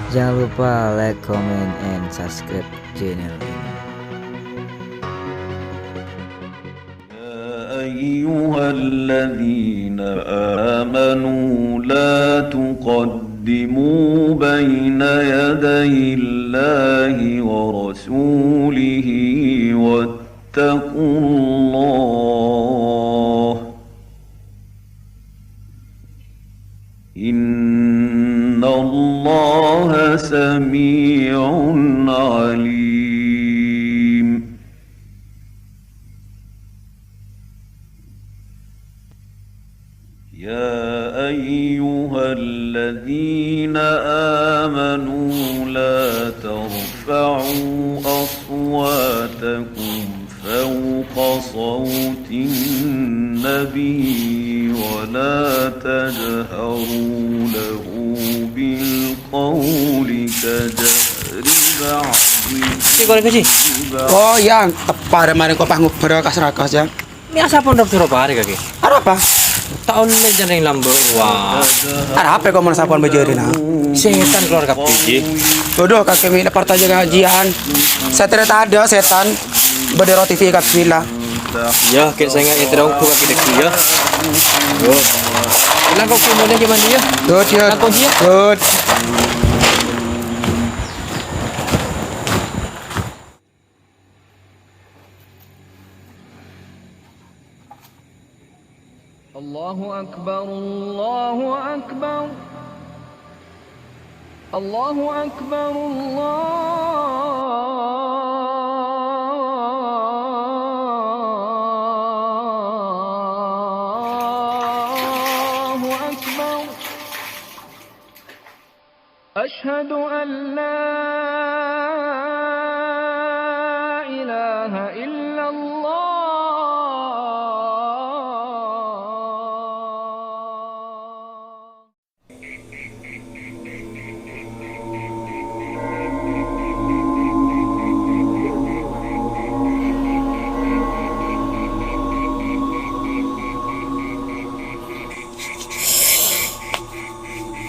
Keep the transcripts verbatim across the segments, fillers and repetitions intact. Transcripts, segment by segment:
Jangan lupa like, comment, and subscribe channel ini. يا أيها الذين آمنوا لا تقدموا بين يدي الله ورسوله واتقوا الله، إن الله سميع عليم. يا أيها الذين آمنوا لا ترفعوا أصواتكم فوق صوت النبي ولا تجهروا له بالقول كجهر بعضكم Cik, korek, Cik. لبعض. Oh, Yang, teppa'na marè ko pas ngobrol kas-rakas, Yang. Mè' asapon rap soro parè, kakè. Arapa? Ta' ollè jhâreng lambâ', wah. Arapa ko mon sapon bâjârâna? Sètan kalowar kabbhi, Ji. Bodoh, kakè mè' partajâ ngajiyân. Satèra tadâ' sètan. Bâdâ roti fi kabbhi la. Iyâ, kè' sènga' èterrong ku kakè dâgghi', yâ. Yo. Langkong ki molè gimana, yâ? Good, good. Langkong, yâ. Good. الله أكبر، الله أكبر، الله أكبر، الله أكبر. أشهد أن لا إله إلا الله.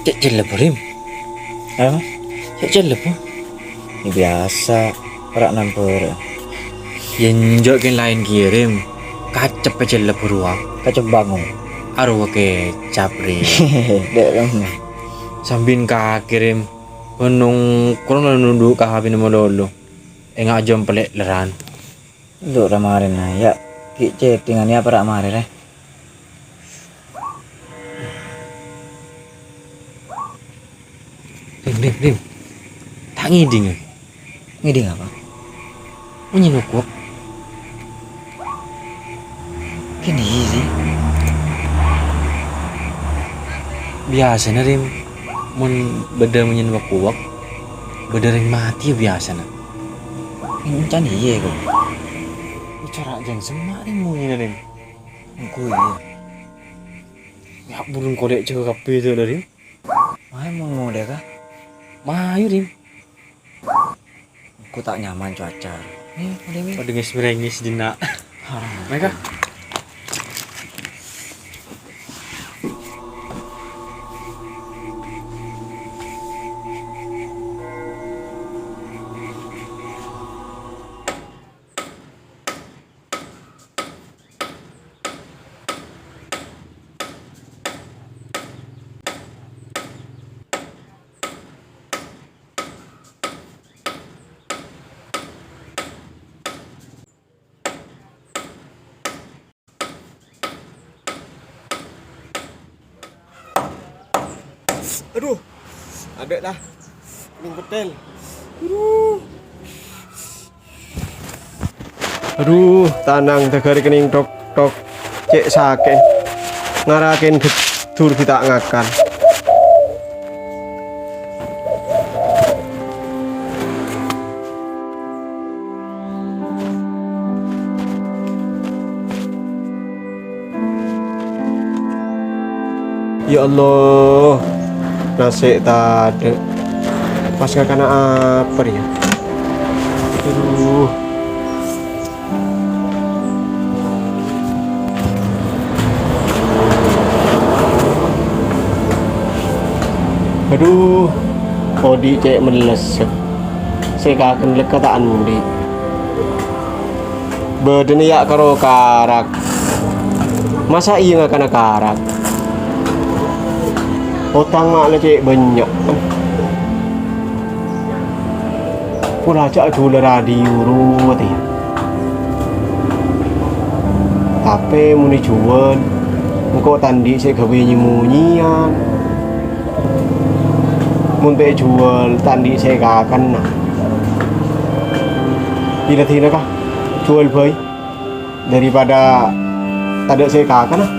Cè' cellep, Rim. Apa? Cè' cellep, Bu. Ini biasa, ora nampur. Yâ enjâ' kèng laèn kèya, Rim. Kacep è cellep rowa. Kacep bângon. Arowa kècap, Rim. Dek, Rim. Sambin kakè, Rim. Bân nongkrong la nondhu' ka H P-na malolo. Enga' jhâ' pellèlèran. Lo' ra marèna, yâ, ghi' chattingan, yâ, para' marè, rè. Rim, Rim, Rim. Ta' ngèdhing, yâ? Ngèdhing apa? Monyèn wok-wok. Kènè' iyâ, sih. Biyasana, Rim, mon bâdâ monyèn wok-wok, bâdâ rèng matè biyasana. Encan iyâ, kok. Bicara jhân semma', Rim, monyèna, Rim. Engko' iyâ. Yâ, burung kolè' jâgâ kabbhi itu, Rim. Mayu mon molè, ka? Mayu, Rim. Engko' ta' nyaman cuaca. Nih, molè, nih. Padâ ngès-mèrèngès dinna'. Haram. Mèka. Aduh, adâ' la. Kènèng pettèl. Aduh. Aduh, tanang dâgâr kènèng tok-tok. Cè' sakè'en. Ngarakèn dur ghi' ta' ngakan. Ya Allah, nasè' tadâ'. Pas ngakana apa rèya? Aduh. Adhu, odi' cè' melles. Sè èkakan lekka ta' andi'. Bâdâna ya' karo karak. Masa iyâ ngakana karak? Otang ma' la cè' bânnya'. Pola jhâ' ajhuwâl radio rowa tè. Tapè mon èjhuwâl, engko' ta' andi' sè ghâbây nyè-monyèyan. Mon ta' èjhuwâl, ta' andi' sè èkakanna. Ila dina, Ka, jhuwâl bhâi, daripada tadâ' sè èkakanna.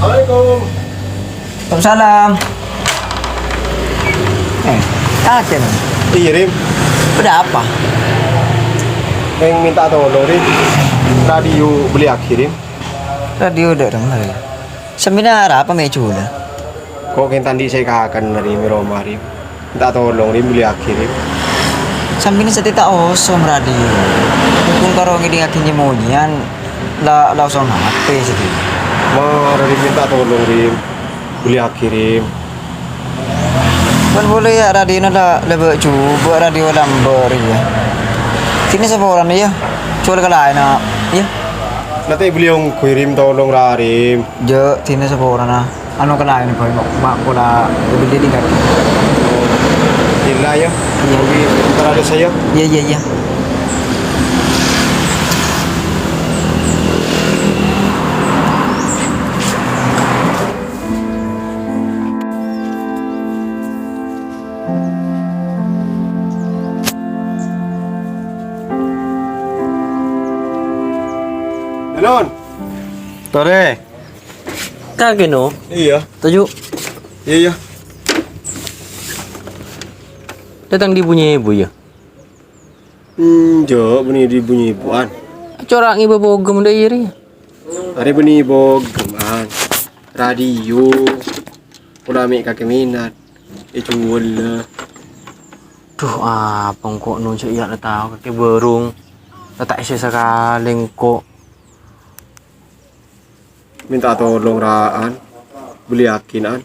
Assalamualaikum. Waalaikumsalam. Eh, kakè, Bang. Iyâ, Rim. Ada apa? Pèngèn minta tolong, Rim. Radio belliyaghi, Rim. Radio dâ' remma, ya? Sampèyan arapa mè' jhuwâl? Ko' kèng ta' andi' sè èkakan, Rim, è roma, Rim. Minta tolong, Rim, belliyaghi, Rim. Sampèyan satèya ta' osom radio. Mumpung karo ngèdingngaghi nyè-monyèyan, la, la osom apè satèya. Mara, Rim, minta tolong, Rim. Belliyaghi, Rim. Mon polè ya, radiona la, la bâ' jhubâ' radio lambâ' rèya. Dinah saporana, ya. Jhuwâl ka laènna, ya. Nanti beliau ngguy, Rim, tolong ra, Rim. Jhâ', dinah saporana. Anu ka laèn, Boy, ma', ma' pola belliyâ dingghâl. Gila, ya. Iya. Tapi ntar ada saya. Iya, iya, iya. Elon. Tore. Kakè, no? Iya. Toju'. Iya, iya. Dâteng dhi bunyi ibu, ya? Hmm, jo, bunyi dhi bunyi ibuan. Cora' ngibâ bogem dâ' iyâ rèya. Arè bânnè bogem, An. Radio. Pola mè' kakè minat. Èjhuwâl la. Duh, apa engko' no jhâ' iyâ la tao kakè bârung. La ta' èssè sakalè engko'. Minta tolong ra, An. Belliyaghi, An.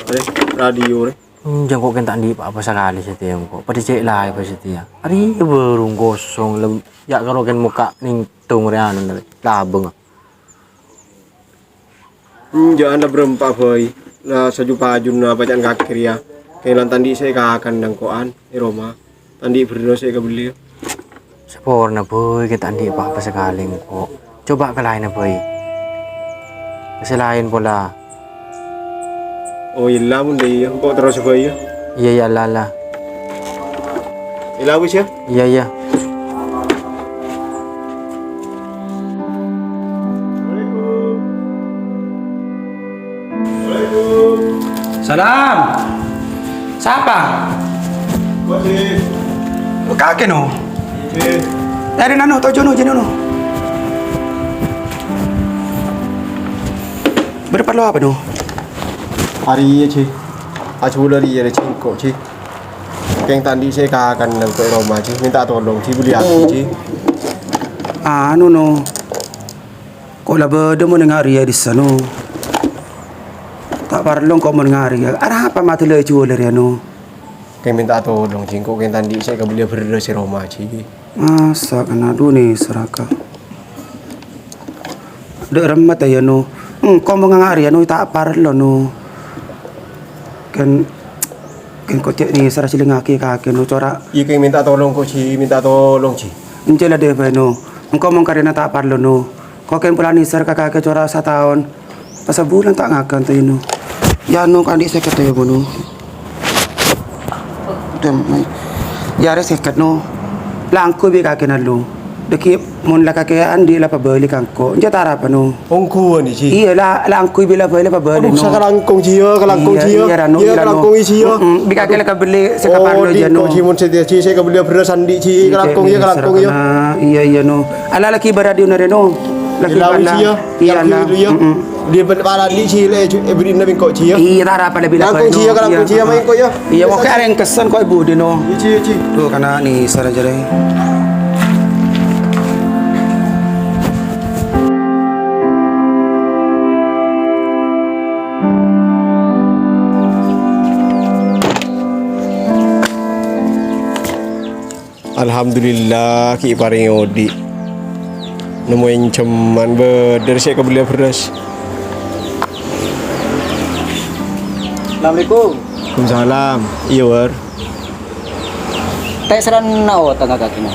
Arè, radio, rè. Hmm, jhâ' engko' kèng ta' andi' pa-apa sakalè satèya engko'. Padâ cè' laèn satèya. Arè bârung kosong, lem-, ya' karo kèng mokka' nèng tong rè anu rè, labâng. Hmm, jhâ' la bârâmpa bhâi. La saju-pajuna bâcaan kakè rèya. Kèng la ta' andi' sè èkakan nangko'an è roma. Ta' andi' bherrâ sè èkabelli. Saporana, Boy, kèng ta' andi' pa-apa sakalè engko'. Coba ka laènna, Boy. Ka sè laèn pola. Oh, iyâ, la, mon dâ' iyâ. Engko' terros, Boy, ya. Iyâ, iyâ, la, la. Iyâ, la, wis, ya. Iyâ, iyâ. Salam. Sapa? Kakè, no. Arè nano, toju', no, jhâ' nano. Bâdâ parlo apa, no? Arè iyâ, Ji. Ajhuwâl arè iyâ, Ji, engko', Ji. Kèng ta' andi' sè èkakan nangko' è roma, Ji. Minta tolong, Ji, belliyaghi, Ji. Anu, no. Ko' la bâdâ mon ngarèya è dissa, no. Ta' parlo ko' mon ngarèya. Arapa matè la èjhuwâl arèya, no? Kèng minta tolong, Ji. Engko' kèng ta' andi' sè èkabelliyâ bherrâ sè roma, Ji. Masa kana duni seraka. Dâ' remma ta' iyâ, no. Engko' mon ngarèya, no, ta' parlo, no. Kèng, kèng ko' cè' nèsèra sè lèngngaghi kakè, no, cora'. Iyâ, kèng minta tolong, ko', Ji. Minta tolong, Ji. Enjâ' la dâpa', no. Engko' mon karèna ta' parlo, no. Ko' kèng pola nèsèr ka kakè cora' sataon. Pas sabulân ta' ngakan, ta' iyâ, no. Iyâ, no, kandhi' sèket, ta' iyâ, no. Dem, mai. Iyâ, arè sèket, no. Langku bi' kakè nallo. Dhâggi' mon la kakè andi' la pabâli ka engko', enjâ' ta' arapa, no? Ongghuwân, Ji. Iyâ, la, la engko' bilâ bâli pabâli, no. Aduh, sakalangkong, Ji, yâ, kalangkong, Iyâ, Ji, yâ. Iyâ, ra, no, Iyâ, iyâ, ra, no. Kalangkong, Ji, yâ. Mm-mm, bi' kakè la kabellè sè Oh, kaparlo, di' Jâ, no. Ko', Ji, mon sè, Ji, sè kabellè bherrâs andi', Ji, Iyâ, kalangkong, iyâ, kalangkong, iyâ. Serahana. Iyâ, iyâ, no. Ala lagi bârâ' di onarè, no. Lagi Ilawi, bala. Ji, yâ. Iyâ, Yang la. Dulu, yâ. Mm-mm. Di' bâ-, bârâ' andi', Ji, lè, ju-, è, bherri'na bi' engko', Ji, yâ. Iyâ, ta' arapa la bilâ Kalangkong, bâli, Ji, yâ, no. Kalangkong, Iyâ, Ji, yâ, heeh. Maèn ko', yâ. Iyâ, wah, kè arèng kessen ko' ibu dino. Iyâ, Ji, yâ, Ji. Duh, kana' nèser jârèya. Alhamdulillah, ghi' èparèngè odi'. Nemmo ènjhâman bâdâ sè kabellâ bherrâs. Assalamualaikum. Waalaikumsalam. Iyâ, Wâr. Ta' sèrana otangnga kakè, no?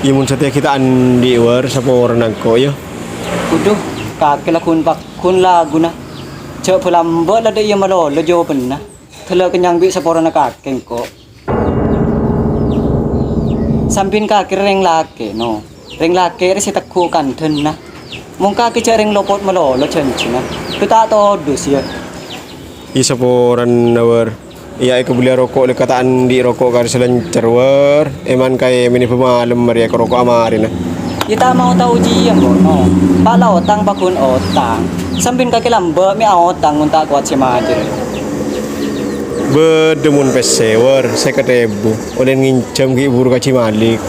Iyâ, mon satèya ghi' ta' andi', Wâr, saporana engko', yâ. Waduh, kakè laghun pagghun laguna. Jhâ' bâlâmbâ' la dâ' iyâ malolo jhâwâbhânna. Ghellâ' kennyang bi' saporana kakè engko'. Sambin kakè rèng lakè', no. Rèng lakè' rè sè tegghu' kandhâna. Mon kakè jhâ' rèng lopot malolo jhânjhina. Dhu ta' todus, yâ. Iyâ saporana, Wâr. Iyâ, èkabellâ roko' lèka ta' andi' roko' karè salèncèr, Wâr. Èman kaè mènè bâmalem marè èkaroko' amarèna. Iyâ ta' mau tao jiyâ, kono. Pa' la otang pagghun otang. Sambin kakè lambâ' mè' aotang mon ta' kowat sè majâr. Bâdâ mon pèssè, Wâr, sèket èbu. Ollè ngènjhâm ghi' buru kajhi malik.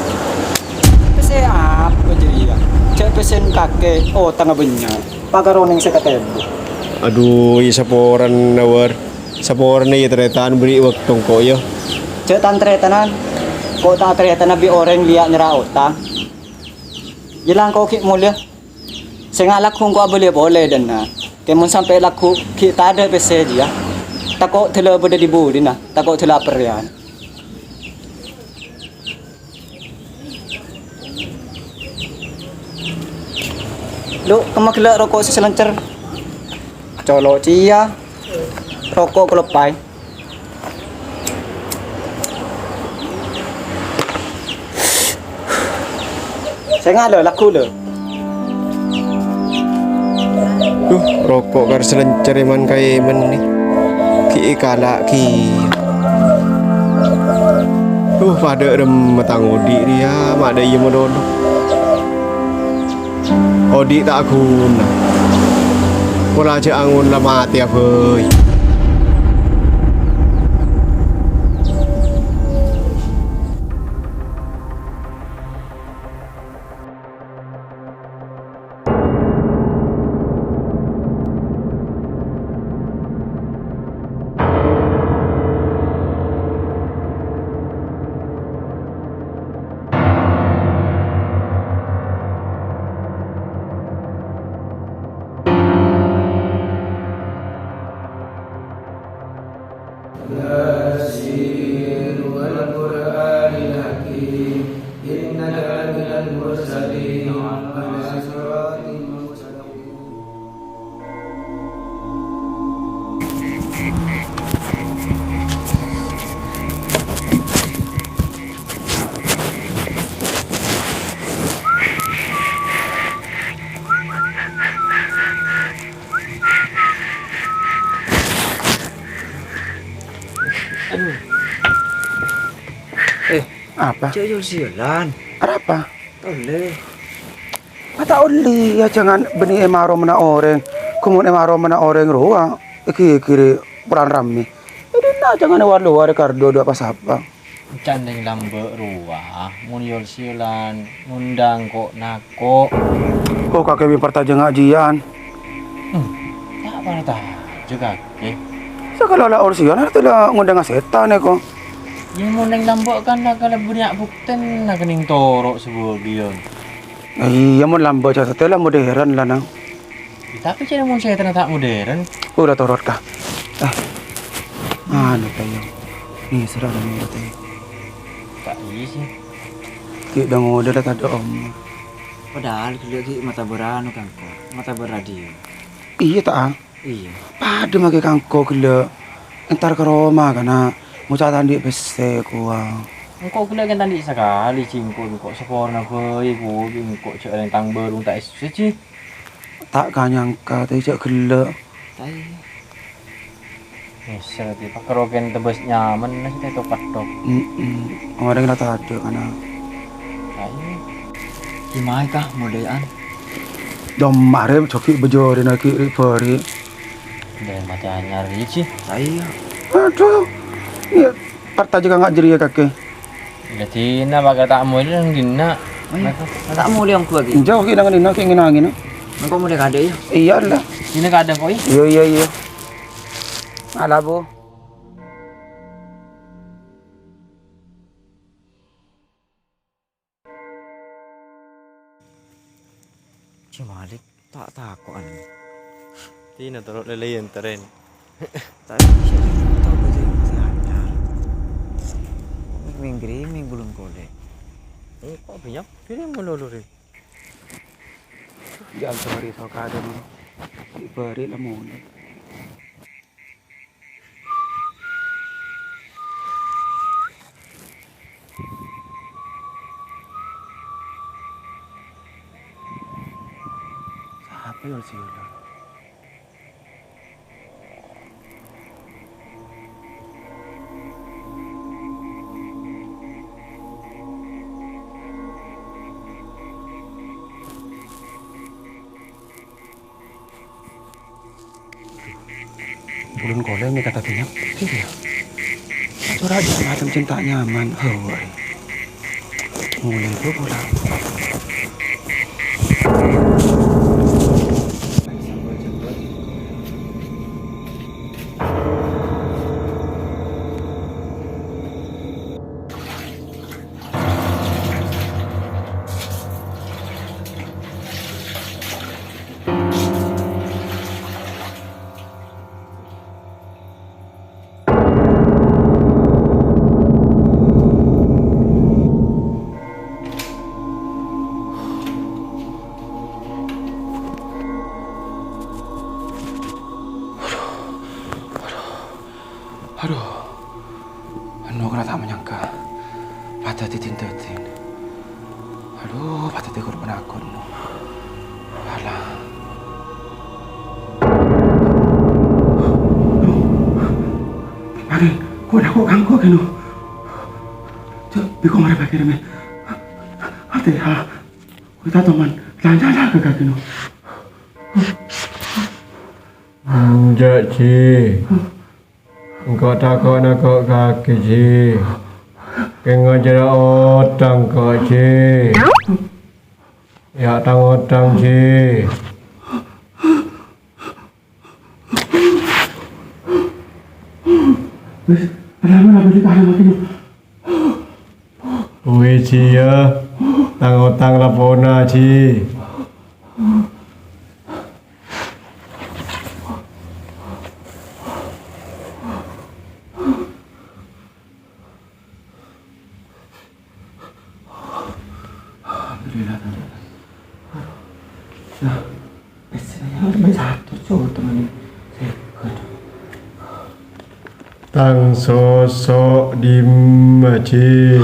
Pèssè apa jârèya? Jhâ' pèssèna kakè otangnga bânnya'. Pakaro nèng sèket èbu. Adhu, iyâ saporana, Wâr. Saporana, yâ, tarètan, bherri' bâkto engko', yâ. Jhâ' tan-tarètanan. Ko' ta' tarètana bi' orèng lèya' nyerra otang. Yâ, langkong ghi' molja. Sènga' lagghu' engko' abâliyâ polè, dânna'. Kèng mon sampè' lagghu' ghi' tadâ' pèssè jiyâ. Tako' dâlâ bâdâ di-budina, tako' dâlâ aperrèyan. Lu, kemma ghellâ' roko' sè salèncèr. Colo' cèya. Roko' kaloppaè. Sènga' lè, lagghu' lè. Duh, roko' karè salèncèr èman kaè mènnè. Ghi' èkala' kèya. Duh, padâ remma tang odi' rèya, ma' dâ' iyâ malolo. Odi' ta' ghuna. Pola jhâ' angon la matèya bhâi. يس والقرآن الحكيم إنك لمن المرسلين على صراط مستقيم. Aduh. Eh, apa? Cok, yol siyolan. Arapa? Ollè. Ma' ta' ollè, yâ, jhângan bânnè è maromma orèng. Ghumon è maromma orèng rowa, èghi-èghi rè poran rammè. È dinna' jhângan è war-lowar è kardhu dhu apa sapa. Can neng lambâ' rowa, mon yol siyolan, ngondhâng ko'-nako'. Oh, kakè mè' partajângnga jiyâ. Hmm, ta' partajâ, kakè. Sakala la yol siyolan, artèna ngondhânga sètan, èko. Yâ, mon neng lambâ' kan la kalabâr bânnya' buktèna kennèng toro' sabâgiyân. Iyâ, mon lambâ' jhâ' satèya la modern la, Nang. Yâ, tapè jhâ' mon sètanna ta' modern. Ora torot, Ka. Eh, anu, Tayo. Nih, serah nih, Tayo. Ta' iyâ, sih. Ghi' dâ-ngodâ la tadâ' omor. Padahal ghellâ' ghi' matabâr anu, Kangko. Matabâr radio. Iyâ, ta', a? Iyâ. Padâ makè kangko ghellâ'. Entar ka roma, kana'. Ngoca' ta' andi' pèssè, kowa. Engko' ghellâ' kan ta' andi' sakalè, Ji, engko', engko' saporana bhâi, engko' jhâ' rèng tang bârung ta' èssè, Ji. Ta' kanyangka, tapè jhâ' ghellâ'. Taè. Nyèsèl, Ji, pakaro kèng tebâs nyaman, nasi tèto kathok. Mm-mm. Orèng la tadâ', kana. Taè. Gimana, Kah, modai'an? Dom marè, jhâ' ghi' bâjârèna ghi' ri'-bâri'. Dâri matè anyar, Ji. Taè. Adhu. Iyâ. Partajâ ka nga' jârèya kakè. Dâddhina pakè ta' molè nang dinna'. Oh, iyâ. Ta' molè ongghu lagi. Enjâ' ghi' nang dinna' ghi' ngèn-angèn. Engko' molè kadâ', yâ? Iyâ, la. Dinna' kadâ' kok, yâ? Iyâ, iyâ, iyâ. Ala, Bu. Cè' Malik, ta' tako' anèng. Dina toro' leleyyan terren. Tapi siapa tahu baca yang masih anyar. Ming-griming bulun kolè'. Engko' bânnya' gini melulu, Rin. Jangan sorry, tau kadang. Diberi lah mulai. Sapa yâ sè nyolong? Bulun kolè' mè' kata bânnya'. Iyâ. Sora macem cinta nyaman. Hawai. Mulai gua pulang. Adhu, adhu. Adhu. Anu, kèra ta' manyangka. Padâ dhin-dâdhin. Adhu, padâ tegor panakon, no. Alah. Mari, kok dah kok kanggo keno. Cek, biko mari pakir me. Ate ha. Kita teman, lanjut ke kaki no. Enjâ', Ji. Engko' tako' nako' kakè, Ji. Kèng ngajhâr otang ko', Ji. Yâ' tang otang, Ji. Wis, padahal napa ditahan lagi, no? Wis, Ji, yâ. Tang otang la pona, Ji. Alhamdulillah, Tante. Aduh. Yâ, pèssèna yâ, cuma satu, Cok, teman. Sèket. Tang soso' dimma, Ji?